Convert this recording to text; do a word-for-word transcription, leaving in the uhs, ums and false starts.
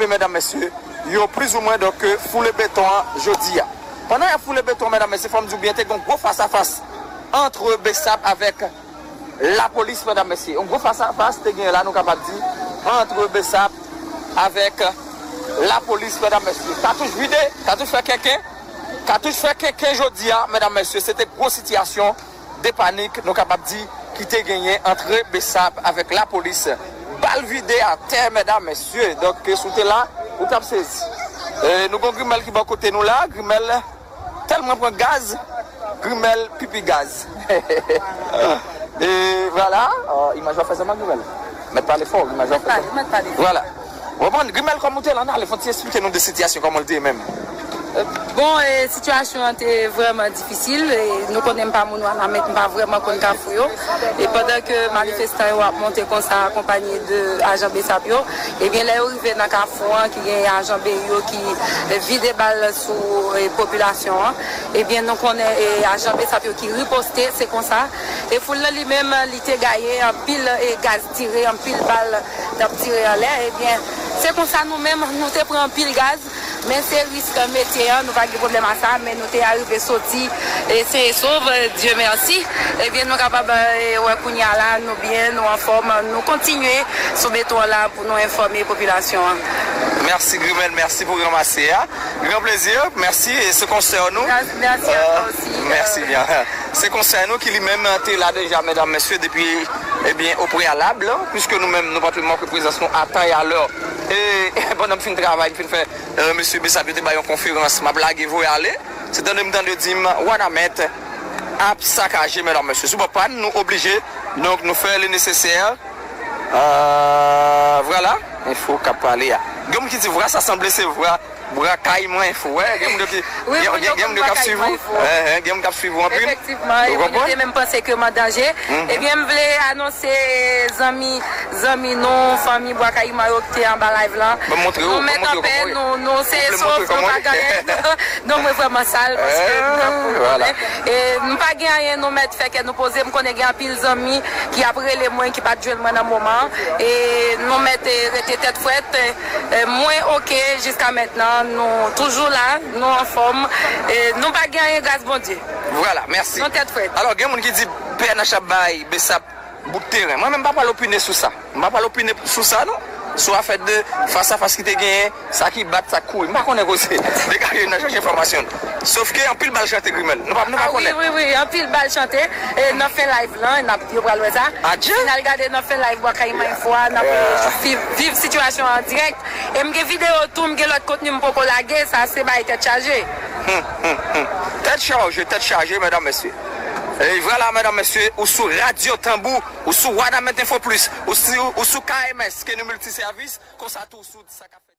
medam, mesye, yo plizoumwen, donk, foule beton an jodi a. Pandan y ap foule beton, medam, mesye, fò m di w byen, te gen yon gwo fas a fas ant BSAP avèk lapolis, medam, mesye. Yon gwo fas a fas te gen la, nou kapab di, ant BSAP avèk lapolis, medam, mesye. Katouch vide, katouch fè kenken, katouch fè kenken jodi a, medam, mesye. Se te gwo sitiyasyon de panik, nou kapab di, ki te genyen ant BSAP avèk lapolis. Bal vide atè, medam, mesye. Donk, si w te la, ou t ap sezi. E, nou gon Grimèl ki bò kote nou la. Grimèl tèlman pran gaz, Grimèl pipi gaz. E vwala, ah, imaj la fè sa, Grimèl. Mèt pale fò, imaj la fè sa. Mèt pale, mèt pale. Vwala. Ou konprann? Grimèl, kòm ou te la, n ale fò ti eksplike nou de sitiyasyon, kòman l te ye menm. Bon, e, sitiyasyon an te vrèman difisil. E, nou konnen m pa moun Wanament, m pa vrèman konn Kafou yo. E pandan ke manifestan yo ap monte konsa, akonpanye de ajan BSAP yo, ebyen, lè yo rive nan Kafou an, ki gen ajan BU yo ki, e, vide bal sou, e, popilasyon an, ebyen, nou konnen, e, ajan BSAP yo ki riposte, se konsa. E foul lan li menm, li te gaye, anpil, e, gaz tire, anpil bal t ap tire anlè. Ebyen, se konsa nou menm, nou te pran anpil gaz. Men se risk metye an, nou pa gen pwoblèm a sa, men nou te arive soti, e, sen e sov, Dye mèsi. Ebyen, nou kapab, e, wè kounye a la, nou byen, nou anfòm, nou kontinye sou beton an la pou nou enfòme popilasyon an. Mèsi, Grimèl, mèsi pou ranmase a. Gran plezi, mèsi, e se konsè nou. Mèsi, mèsi a toi aussi. Mèsi byen. Se konsè nou ki li menm te la deja, medam, mesye, depi, ebyen, o preyalab, piske nou menm, nou pa t manke prezans nou a tan e a lè. E pandan m fin travay, m fin fè, e, mesye BSAP yo te bay yon konferans, m ap lage voye ale. Se tande m tande yo di m, Wanament ap sakaje, medam, mesye. Sou bò pa n, nou oblije, donk, nou fè le nesesè. E, vwala, enfo k ap pale a. Gen moun ki di, vwa sa sanble se vwa Bwa Kayiman Enfo, wè, gen moun yo ki, gen, gen, gen moun yo k ap swiv ou. Eh, eh, gen moun k ap swiv ou anpil. Efektivman, e moun yo te menm panse ke m an danje. Ebyen, m vle anonse zanmi, zanmi nou, fanmi Bwa Kayiman yo ki te anba live lan. Nou mèt anpè, nou, nou se sov, nou pa gen anyen. Non, mwen vrèman sal paske m t ap pwoblèm. E m pa gen anyen, nou mèt fè kè nou poze. M konnen gen anpil zanmi ki ap rele mwen, ki pa t jwenn mwen nan moman an. E nou mèt, e, rete tèt frèt. E, mwen oke jiska mentnan. Nou toujou la, nou anfòm. E, nou pa gen anyen gras Bondye. Vwala, mèsi. Nou tèt frèt. Alò, gen moun ki di P N H ap bay BSAP bout teren. Mwen menm, m pa pral opine sou sa. M pa pral opine sou sa, non. Sou afè de fas a fas ki te genyen, sa ki bat, sa k kouri. M pa konnen koze. Degaje, n a chèche enfòmasyon. Sòf ke anpil bal chante, Grimèl. Nou pa, nou pa konnen. Ah, wi, wi, wi, anpil bal chante. E nan fen live lan, n ap, yo pral wè sa. Adje. Si n al gade nan fen live Bwa Kayiman Enfo a, n ap, eh, viv, viv sitiyasyon an dirèk. E m gen videyo tou, m gen lòt kontni m poko lage, sa se bay tèt chaje. Hmm, hmm, hmm. Tèt chaje, tèt chaje, medam, mesye. E vwala, medam, mesye, ou sou Radyo Tanbou, ou sou Wanament Info Plus, ou sou, ou sou K M S, Kenny Multisèvis, konsa tou sou sa k ap fèt.